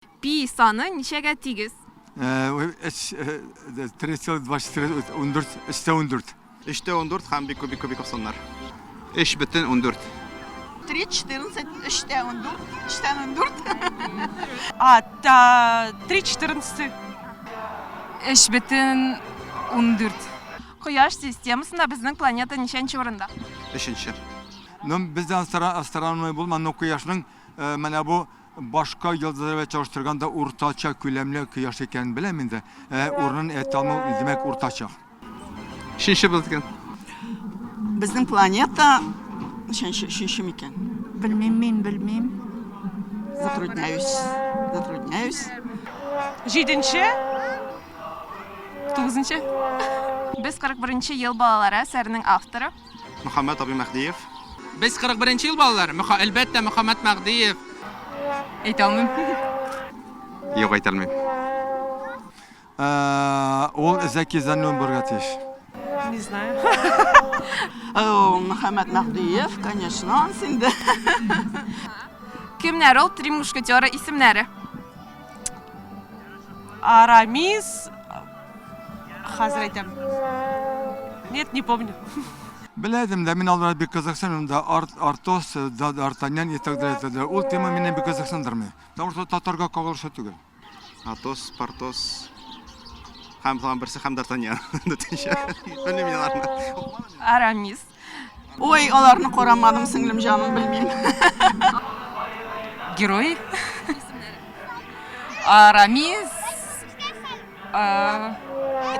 Пи саны ничәгә тигез? Өч, три целых двадцать четыре, ундүрт, өч тә ундүрт. Өч тә ундүрт һәм бик күп, бик күп, бик күп саннар. Өч бөтен ундүрт. Три, четырнадцать, өч тә ундүрт, өчтән ундүрт. А, та, три четырнадцати. Өч бөтен ундүрт. Кояш системасында безнең планета ничәнче урында? Өченче. Ну, бездә астрономия булмады, но кояшның менә бу Башка йолдызлар белән чагыштырганда уртача күләмле кояш икәнен беләм инде. Ә урынын әйтә алмыйм, димәк, уртача. Өченче булды икән. Безнең планета ничәнче, өченче микән? Белмим мин, белмим. Затрудняюсь. Затрудняюсь. Җиденче. Тугызынчы. Без 41 нче ел балалары әсәренең авторы. Мөхәммәт абый Мәһдиев. Без 41 нче ел балалары. Мөхә, әлбәттә, Мөхәммәт Мәһдиев. Әйтә алмыйм. Юк, әйтә алмыйм. Ул Зәки Зәннун булырга тиеш. Не знаю. Мөхәммәт Мәһдиев, конечно, ансы инде. Кемнәр ул Три мушкетера исемнәре? Арамис. Хәзер әйтәм. Нет, не помню. Белә идем дә, мин алар бик кызыксынмыйм да, Арт, Артос, да, Д'Артаньян и так далее, и так далее. Ул тема мине бик кызыксындырмый. Потому что татарга кагылышы түгел. Атос, Портос һәм тагын берсе һәм Д'Артаньян. Дүртенче. Белмим мин аларны. Арамис. Ой, аларны карамадым, сеңлем җаным, белмим. Герой. Арамис.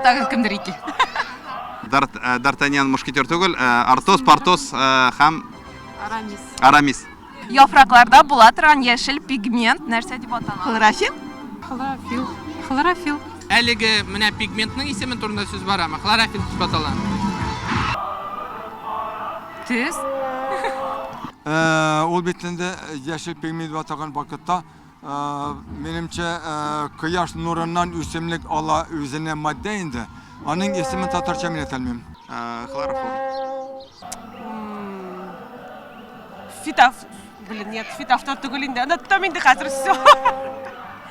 Тагын кемдер ике. Дарт, Д'Артаньян мушкетер түгел, Артос, Портос һәм Арамис. Арамис. Яфракларда була торган яшел пигмент нәрсә дип атала? Хлорофилл? Хлорофилл. Хлорофилл. Әлеге менә пигментның исеме турында сүз барамы? Хлорофилл дип атала. Төс. Ул бит инде яшел пигмент дип аталган вакытта, минемчә, кояш нурыннан үсемлек ала үзенә матдә инде. Аның исемен татарча мин әйтә алмыйм. Хлороформ. Фитоф... Блин, нет, фитофтор түгел инде. Оныттым инде хәзер, все.